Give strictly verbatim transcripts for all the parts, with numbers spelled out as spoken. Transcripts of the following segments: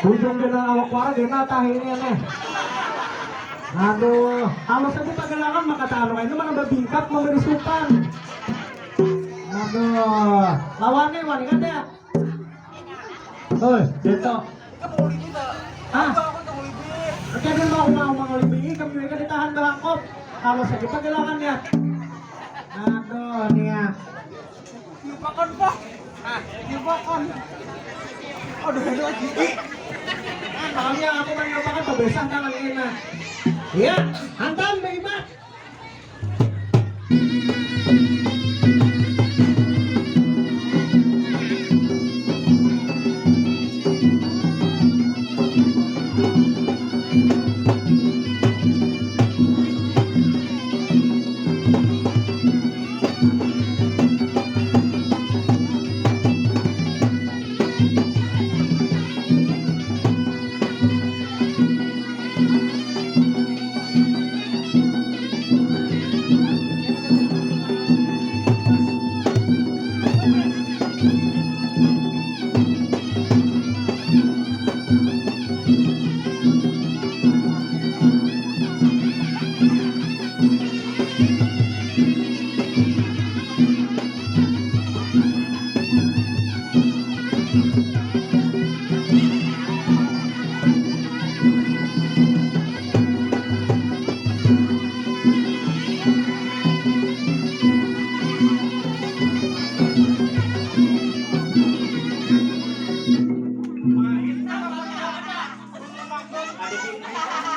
Ujung ganal awak wara ganal tahi ini aneh. Aduh, kalau saja pagelangan maka tahu ini mana babingkat memberi supan. Aduh, lawannya wani kada. Oi, Beto. Ah. Oke, dia mau mau mau lebih kami mereka ditahan belangkop. Kalau saja pagelangan ya. Aduh, nih ya. Tiupakan, Pak. Ah, tiupakan. Aduh, aduh, aji. Nah, kalau yang aku meniupakan, kebiasaan tangan ini, nah. Ya, hantam, Bang Imat.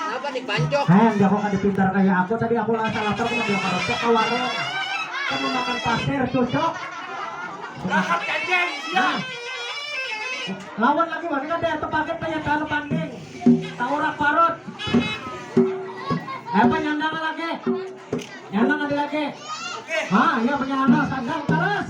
Apa nih, pancok? Heh, jago kada pintar kayak aku tadi, aku lah salah terus ngambil karosok ke warung. Kamu makan pasir, cocok. Nah, lawan lagi wani kada tepaket kayak talu tanding. Taurak parut. Apa nyandang lagi? Nyandang ada lagi. Ah, ya, penyandang sandang terus.